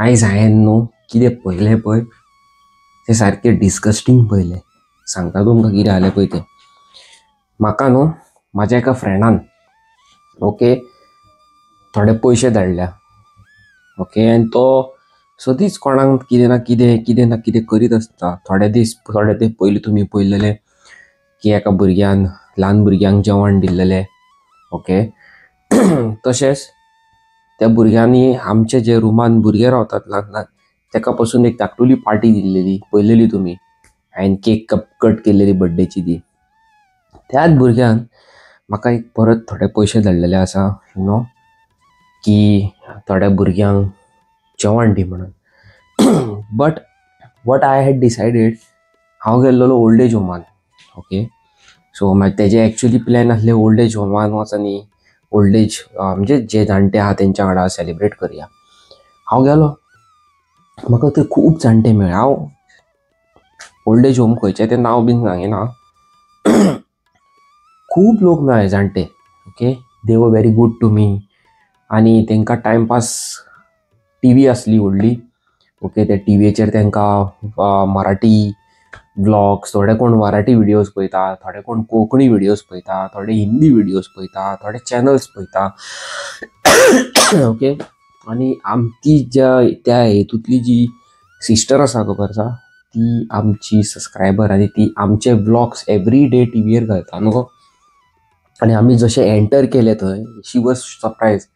आयज हांवें न्हू कितें पळयलें पळय तें सारकें डिस्कस्टींग पळयलें. सांगता तुमकां कितें जालें पळय तें. म्हाका न्हू म्हाज्या एका फ्रेंडान ओके थोडे पयशे धाडल्या ओके. आनी तो सदींच कोणाक कितें ना कितें कितें ना कितें करीत आसता. थोडे दीस थोडे ते पयलीं तुमी पळयलेलें की एका भुरग्यान ल्हान भुरग्यांक जेवण दिल्लेलें ओके. तशेंच त्या भुरग्यांनी आमचे जे रुमान भुरगे रावतात ल्हान ल्हान ताका पसून एक धाकटुली पार्टी दिल्लेली पळयलेली तुमी. हांवें केक कट केल्लेली बड्डेची ती. त्याच भुरग्यान म्हाका एक परत थोडे पयशे धाडलेले आसा you know की थोड्या भुरग्यांक जेवण दी म्हणून. But what I had decided, हांव गेल्लेलो ओल्ड एज होमान ओके. सो मागीर तेजे एक्चुली प्लॅन आसले ओल्ड एज होमान वच आनी ओल्ड एज म्हणजे जे जाणटे आहा तेंच्या वांगडा सेलिब्रेट करया. हांव गेलो, म्हाका थंय खूब जाणटे मेळ्ळे. हांव ओल्ड एज होम खंयचें तें नांव बीन सांगिना. खूब लोक मेळ्ळे जाणटे okay. They were very good to me. आनी तांकां टायमपास टी व्ही आसली व्हडली ओके. त्या टी व्हीचेर तांकां मराठी व्लॉग्स, थोडे कोण मराठी व्हिडियोज पळयता, थोडे कोण कोंकणी व्हिडियोज पळयता, थोडे हिंदी व्हिडियोज पळयता, थोडे चॅनल्स पळयता ओके. आनी आमची ज्या त्या हेतूंतली जी सिस्टर आसा खबर आसा ती आमची सबस्क्रायबर आनी ती आमचे व्लॉग्स एवरी डे टी व्हीर घालता न्हू. आनी आमी जशें एंटर केलें थंय शी वॉज सरप्रायज,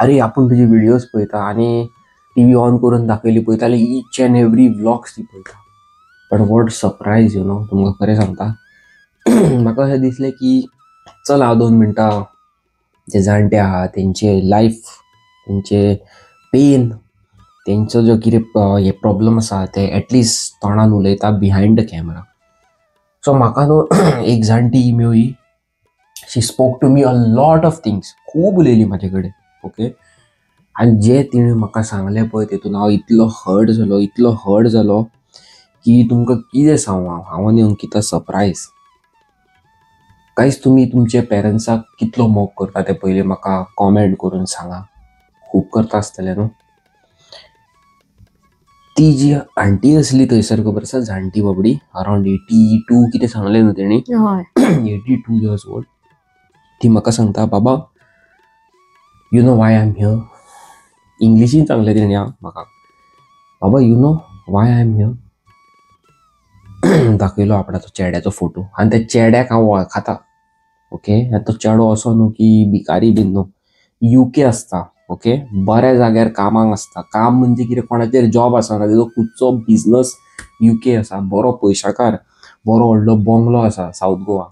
अरे आपूण तुजे व्हिडियोज पळयता. आनी टी व्ही ऑन करून दाखयली पळयता जाल्यार इच एंड एवरी व्लॉग्स ती पळयता. But what surprise you know, तुमकां खरें सांगता. म्हाका अशें दिसलें की चल हांव 2 मिनटां जे जाणटे आहा तेंचे लायफ, तेंचे पेन, तेंचो जो कितें हे प्रॉब्लम आसा ते एटलिस्ट तोंडान उलयता बिहायंड the camera. सो म्हाका न्हू एक जाणटी मेळ्ळी, she spoke to me a lot of things, खूब उलयली म्हाजे कडेन ओके. आनी जे तिणें म्हाका सांगलें पळय तेतून हांव इतलो हर्ट जालो, इतलो हर्ट जालो की तुमकां कितें सांगूं. हांव हांव आनी अंकिता सरप्रायज. गायज तुमी तुमच्या पेरंट्साक कितलो मोग करता तें पयलीं म्हाका कॉमेंट करून सांगा. खूब करता आसतलें न्हू. ती जी आंटी आसली थंयसर खबर आसा, जाणटी बाबडी अरावंड 82 कितें सांगलें न्हू तेणी, हय 82 इयर्स ओल्ड. ती म्हाका सांगता, बाबा you know why I am here. इंग्लिशीन सांगलें तेणी म्हाका, बाबा you know why I am here. दाखयलो आपणाचो चेड्याचो फोटो आनी त्या चेड्याक हांव वळखता ओके. आनी तो चेडो असो न्हू की भिकारी बीन न्हू, युके आसता ओके, बऱ्या जाग्यार कामाक आसता. काम म्हणजे कितें, कोणाचेर जॉब आसना, तेजो खुदचो बिजनस युके आसा, बरो पयशाकार, बरो व्हडलो बंगलो आसा सावथ गोवा,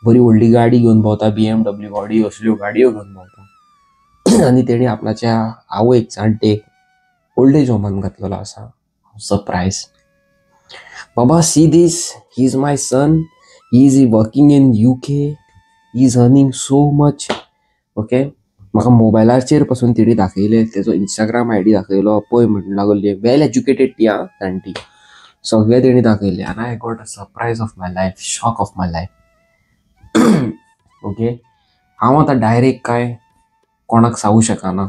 बरी व्हडली गाडी घेवन भोंवता, BMW गाडी असल्यो गाडयो घेवन भोंवता. आनी तेणी आपणाच्या आवयक जाणटेक ओल्ड एज होमान घातलेलो आसा. सरप्रायज, बाबा see this, he is my son, he is working in UK, he is earning so much okay. म्हाका मोबायलाचेर पासून तेणी दाखयलें, तेजो इंस्टाग्राम I D दाखयलो, पळय म्हणून लागली. वेल एज्युकेटेड ती आं जाणटी, सगळें तेणी दाखयलें. आनी I got a surprise of my life, shock of my life okay. हांव आतां डायरेक्ट काय कोणाक सांगू शकना.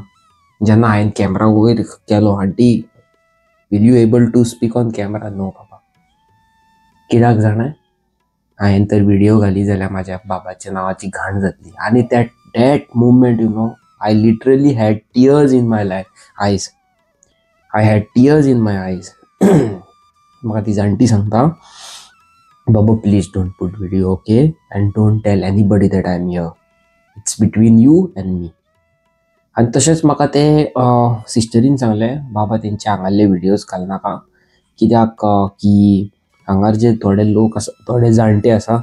जेन्ना हांवें कॅमरा वयर केलो, aunty will you able to speak on camera? No बाबा, कित्याक जाणा, हांवें तर व्हिडियो घाली जाल्यार म्हाज्या बाबाच्या नांवाची घाण जातली. आनी that that moment you know I literally had tears in my life eyes, I had tears in my eyes. म्हाका ती जाणटी सांगता, बाबा please don't put video okay, and don't tell anybody that I am here, it's between you and me. आनी तशेंच म्हाका ते सिस्टरीन सांगलें, बाबा तेंचे हांगासरले व्हिडियोज घालनाका, कित्याक की हांगार जे थोडे लोक आसा, थोडे जाणटे आसा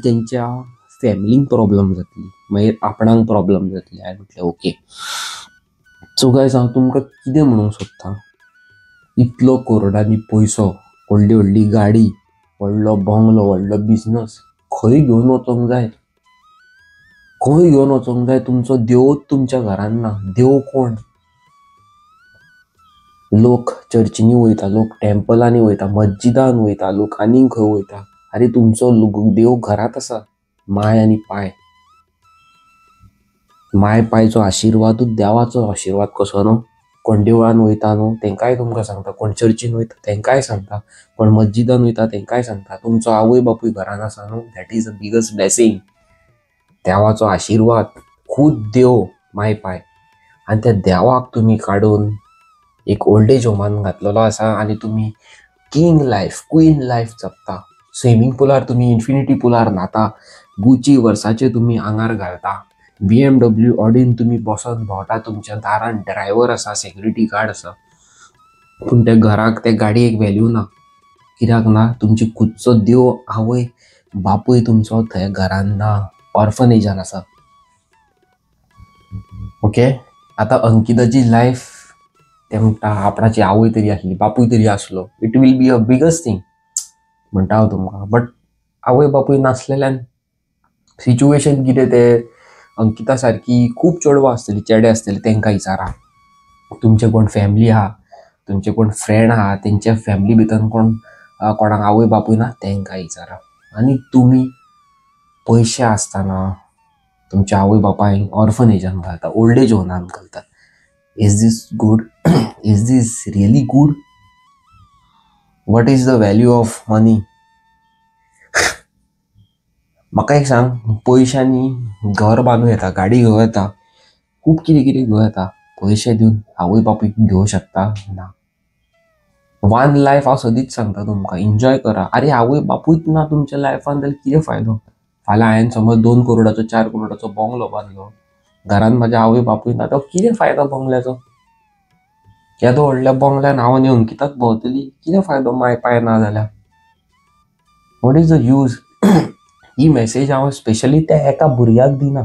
तेंच्या फॅमिलींक प्रॉब्लम जातली, मागीर आपणाक प्रॉब्लम जातली. हांवें म्हटलें ओके. सो गायज हांव तुमकां कितें म्हणूंक सोदता, इतलो करोडांनी पयसो, व्हडली व्हडली गाडी, व्हडलो बंगलो, व्हडलो बिजनस खंय घेवन वचोंक जाय, खंय घेवन वचोंक जाय. तुमचो देवूच तुमच्या घरान ना. देव कोण? लोक चर्चींनी वयता, लोक टेम्पलांनी वयता, मस्जिदान वयता, लोक आनीक खंय वयता. आरे तुमचो देव घरांत आसा, माय आनी पाय. माय पायचो आशिर्वादूच देवाचो आशिर्वाद कसो न्हू. कोण देवळान वयता न्हू तेंकांय तुमकां सांगता, कोण चर्चीन वयता तेंकांय सांगता, कोण मस्जिदान वयता तेंकांय सांगता, तुमचो आवय बापूय घरान आसा न्हू, that is a biggest blessing. देवाचो आशिर्वाद, खूद देव माय पाय. आनी त्या देवाक तुमी काडून एक ओल्ड एज होमान घातलेलो आसा आनी तुमी किंग लायफ, क्वीन लायफ जगता. स्विमींग पुलार तुमी इन्फिनिटी पुलार न्हाता, गुची वर्साचे तुमी आंगार घालता, BMW ऑडीन तुमी बसोन भोंवता, तुमच्या दारान ड्रायव्हर आसा, सेक्युरिटी गार्ड आसा, पूण त्या घराक त्या गाडयेक व्हॅल्यू ना. कित्याक ना? तुमची खुदचो देव आवय बापूय तुमचो थंय घरान ना, ऑर्फनेजान आसा. ओके, आतां अंकिताची लायफ ते म्हणटा आपणाची आवय तरी आसली, बापूय तरी आसलो, it will be a biggest thing म्हणटा हांव तुमकां. बट आवय बापूय नासलेल्यान सिच्युएशन कितें तें अंकिता सारकी खूब चेडवां आसतलीं, चेडे आसतले, तेंकां विचारा. तुमचे कोण फॅमिली आहा, तुमचे कोण फ्रेंड आहा, तेंच्या फॅमिली भितर कोण कोणाक आवय बापूय ना तेंकां विचारा. आनी तुमी पयशे आसतना तुमच्या आवय बापायक ऑर्फनेजान घालता, ओल्ड एज होमान घालता. Is this good? Is this really good? What is the value of money? म्हाका एक सांग, पयशांनी घर बांदूं येता, गाडी घेवं येता, खूब कितें कितें घेवं येता, पयशे दिवन आवय बापूयक घेवं शकता ना. वन लायफ हांव सदींच सांगता तुमकां, एन्जॉय करा. आरे आवय बापूयच ना तुमच्या लायफान जाल्यार कितें फायदो? फाल्यां हांवें समज 2 करोडाचो 4 करोडाचो बंगलो बांदलो, घरान म्हाज्या आवय बापूय ना, तो कितें फायदो बंगल्याचो? येदो व्हडल्या बंगल्यान हांव आनी अंकिताच भोंवतली, कितें फायदो माय पाय ना जाल्यार? What is the use? He message हांव स्पेशली त्या एका भुरग्याक दिना,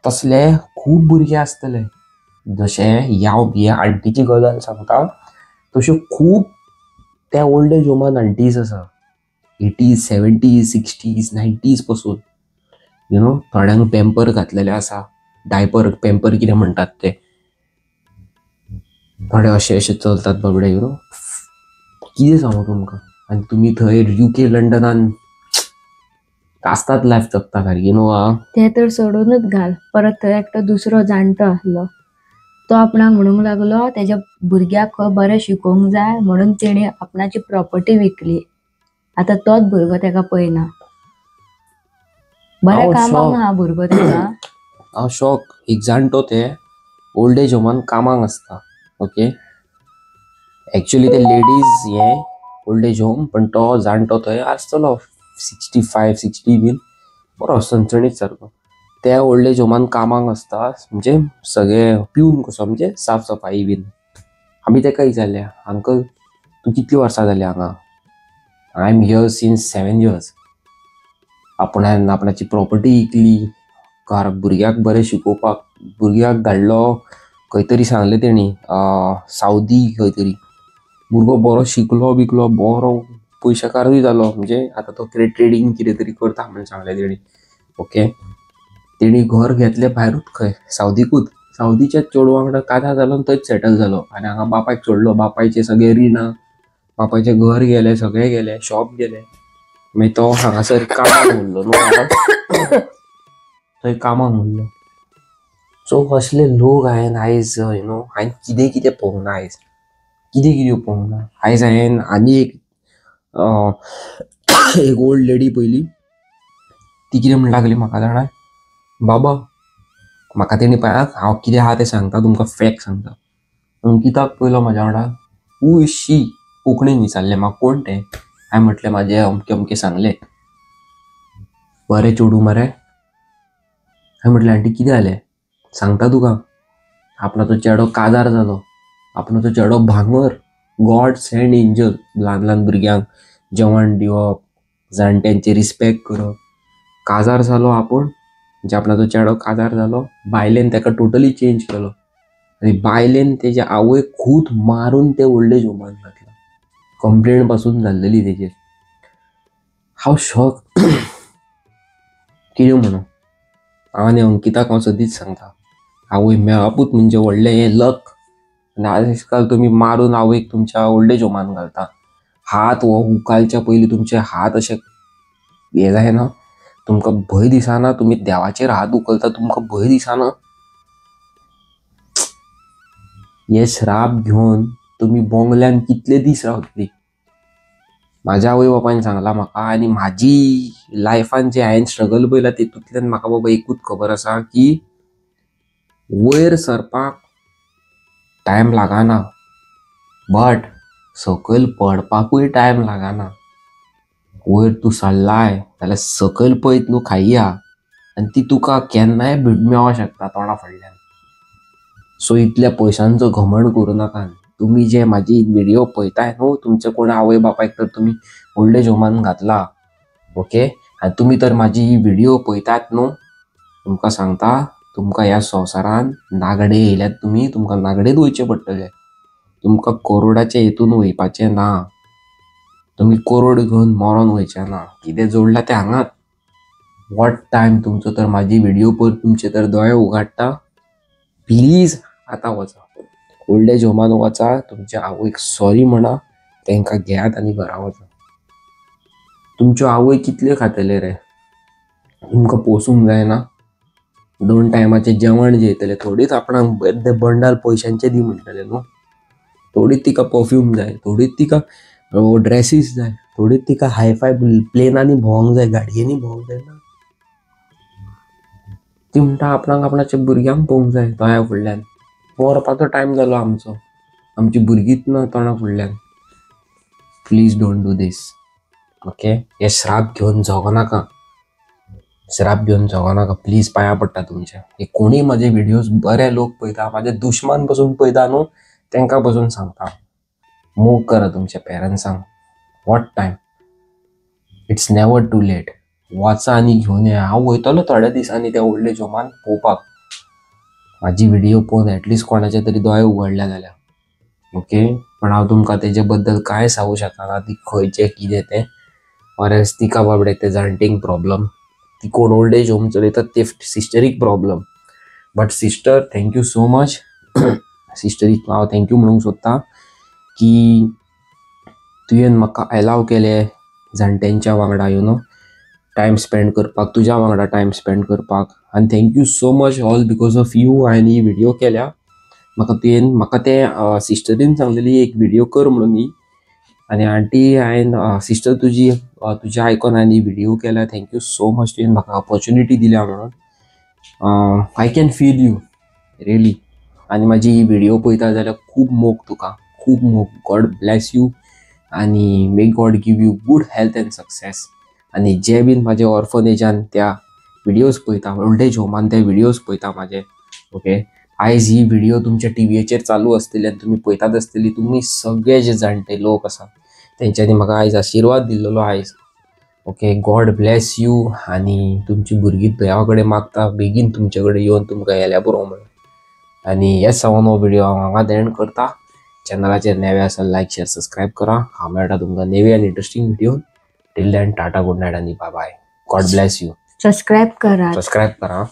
तसले खूब भुरगे आसतले. जशें ह्या आंटीची गजाल सांगता तश्यो खूब त्या ओल्ड एज होमान आंटीज आसा, 80s 70s 60s 90s पसून, you know, थोड्यांक पेम्पर घातलेले आसा, डायपर पेम्पर कितें म्हणटात ते, थोडे अशे अशे चलतात बाबडे, you know, कितें सांगू तुमकां. आनी तुमी थंय UK लंडनान कास्तात लायफ जगता सारकी न्हू. आ ते तर सोडूनच घाल. परत थंय एकटो दुसरो जाणटो आसलो, तो आपणाक म्हणूंक लागलो तेज्या भुरग्याक खंय बरें शिकोवंक जाय म्हणून तेणी आपणाची प्रॉपर्टी विकली. आतां तोच भुरगो तेका पळयना. बरें कामाक आहा भुरगो तेका. हांव शॉक. एक जाणटो ते ओल्ड एज होमान कामाक आसता. ओके, एक्चुअली ते लेडीज हे ओल्ड एज होम, पण तो जाणटो थंय आसतलो 65 60 बीन, बरो सणसणीत सारको. त्या ओल्ड एज होमान कामाक आसता, म्हणजे सगळे पिवन कसो, म्हणजे साफ सफाई बीन. आमी तेका विचारलें, अंकल तूं कितलीं वर्सां जालीं हांगा? I am here since 7 years. आपणान आपणाची प्रॉपर्टी विकली, घर भुरग्याक बरें शिकोवपाक, भुरग्याक धाडलो खंय तरी, सांगलें तेणी सावदी खंय तरी. भुरगो बरो शिकलो बिकलो, बरो पयशेकारूय जालो, म्हणजे आतां तो कितें ट्रेडींग कितें तरी करता म्हणून सांगलें तेणी. ओके, तेणी घर घेतलें भायरूच खंय, सावदीकूच. सावदीच्या चेडवा वांगडा काजार जालो आनी थंयच सेटल जालो. आनी हांगा बापायक सोडलो, बापायचे सगळे रिणां, बापायचें घर गेलें, सगळें गेलें, शॉप गेलें. मागीर तो हांगासर कामाक उरलो न्हू, थंय कामाक उरलो. सो असले लोक हांवें आयज, you know, हांवें कितें कितें पळोवंक ना आयज, कितें कितें पळोवंक ना आयज. हांवें आनी एक एक ओल्ड लेडी पयली, ती कितें म्हणूंक लागली म्हाका जाणा, बाबा म्हाका तेणी पळयात हांव कितें आहा तें सांगता तुमकां, फॅक्ट सांगता. अंकिताक पयलो म्हाज्या वांगडा, हू is शी, कोंकणीन विचारलें म्हाका कोण तें. हांवें म्हटलें म्हाजें अमकें अमकें सांगलें. बरें चेडूं मरे. हांवें म्हटलें आंटी कितें जालें? सांगता तुका, आपणाचो चेडो काजार जालो, आपणाचो चेडो भांगर, गॉड सँड एंजल, ल्हान ल्हान भुरग्यांक जेवण दिवप, जाणट्यांचे रिस्पेक्ट करप. काजार जालो आपूण, म्हणजे आपणाचो चेडो काजार जालो, बायलेन ताका टोटली चेंज केलो आनी बायलेन तेज्या आवयक खूद मारून ते ओल्ड एज होमान घातला. कंप्लेन पासून जाल्लेली तेजेर. हांव शॉक. कितें म्हणू, हांव आनी अंकिताक हांव सदींच सांगता, आवय मेळपूच म्हणजे व्हडलें हें लक. आनी आजकाल तुमी मारून आवयक तुमच्या ओल्ड एज होमान घालता. हात हो उखालच्या पयलीं तुमचे हात अशे हे जायना, तुमकां भंय दिसना, तुमी देवाचेर हात उखलता, तुमकां भंय दिसना. हे श्राप घेवन तुमी बोंगल्यान कितले दीस रावतली? म्हाज्या आवय बापायन सांगलां म्हाका आनी म्हाजी लायफान जे हांवें स्ट्रगल पळयला तितूंतल्यान म्हाका बाबा एकूच खबर आसा की वयर सरपाक टायम लागना, बट सकयल पडपाकूय टायम लागना. वयर तूं सरलाय जाल्यार सकयल पळयत न्हू खायया आनी ती तुका केन्नाय मेळोंक शकता तोंडा फाटल्यान. सो इतल्या पयशांचो घमंड करूं नाका. तुमी जे म्हाजी व्हिडिओ पळयताय न्हू, तुमचे कोण आवय बापायक तर तुमी ओल्ड एज होमान घातला, ओके, आनी तुमी तर म्हाजी ही व्हिडिओ पळयतात न्हू, तुमकां सांगता तुमकां ह्या संवसारान नागडे येयल्यात तुमी, तुमकां नागडेच वयचें पडटलें. तुमकां करोडाचे हेतून वयपाचें ना, तुमी करोड घेवन मरोन वयचें ना. कितें जोडलां तें हांगाच. What time तुमचो तर म्हाजी व्हिडिओ पळोवन तुमचे तर दोळे उगाडटा, प्लीज आतां वचा ओल्ड एज होमान वचा, तुमच्या आवयक सॉरी म्हणा, तांकां घेयात आनी घरा वचा. तुमच्यो आवय कितल्यो खातले रे? तुमकां पोसूंक जायना? 2 टायमाचें जेवण जेयतले, थोडीच आपणाक येद्दे बंडल पयशांचे दी म्हणटले न्हू. थोडीच तिका परफ्यूम जाय, थोडीच तिका ड्रेसीस जाय, थोडीच तिका हायफाय प्लेनांनी भोंवंक जाय, गाडयेंनी भोंवंक जाय ना. ती म्हणटा आपणाक आपणाच्या भुरग्यांक पळोवंक जाय दोळ्या फुडल्यान. मरपाचो टायम जालो आमचो, आमची भुरगींच ना तोंडा फुडल्यान. Please don't do this, okay. हे श्राप घेवन जगो नाका, श्राप घेवन जगो नाका प्लीज, पांयां पडटा तुमच्या. हे कोणूय म्हाजे व्हिडियोज बरे लोक पळयता, म्हाजे दुश्मान पसून पळयता न्हू, तांकां पसून सांगता मोग करा तुमच्या पेरंट्सांक. What time, it's never too late. वाचा आनी घेवन येया. हांव वयतलो थोड्या दिसांनी त्या ओल्ड एज होमान पळोवपाक. म्हाजी व्हिडिओ पळोवन एटलिस्ट कोणाचे तरी दोळे उगडले जाल्यार, ओके. पण हांव तुमकां तेजे बद्दल कांय सांगूं शकना, ती खंयचें कितें तें, ऑर एल्स तिका बाबडे ते जाणटेंक प्रॉब्लम, ती कोण ओल्ड एज होम चलयतात ते सिस्टरीक problem. But sister thank you so much. सिस्टरीक हांव thank you म्हणूंक सोदता की तुवें म्हाका एलाव केलें जाणट्यांच्या वांगडा you know time spend करपाक, तुज्या वांगडा टायम स्पेंड करपाक. आनी thank you so much all because of you हांवें ही व्हिडिओ केल्या. म्हाका तुवें म्हाका तें सिस्टरीन सांगलेली एक व्हिडिओ कर म्हणून ही, आनी आंटी हांवें सिस्टर तुजी तुज्या आयकोन हांवें ही व्हिडिओ केल्या. Thank you so much, तुवें म्हाका ऑपॉर्च्युनिटी दिल्या म्हणून. I can feel you really. आनी म्हाजी ही व्हिडिओ पळयता जाल्यार खूब मोग तुका, खूब मोग. गॉड ब्लॅस you आनी may God give you good health and success. आनी जे बीन म्हाजे ऑर्फनेजान त्या व्हिडियोज पळयता, ओल्ड एज होमान ते व्हिडियोज पळयता म्हाजे, ओके. आयज ही व्हिडिओ तुमच्या टीव्हीचेर चालू आसतली आनी तुमी पळयतात आसतली. तुमी सगळे जे जाणटे लोक आसा तेंच्यांनी म्हाका आयज आशिर्वाद दिल्लो आयज, ओके. God bless you. आनी तुमची भुरगीं देवा कडेन मागता बेगीन तुमचे कडेन येवन तुमकां येल्या पुरो म्हणून. आनी हेच सांगून हो व्हिडिओ हांव हांगा एंड करता. चॅनलाचेर नवे आसा लायक शेअर सबस्क्रायब करा. हांव मेळटा तुमकां नवी आनी interesting video. Till then tata, good night आनी bye bye. God bless you. Subscribe करा, सबस्क्रायब करा.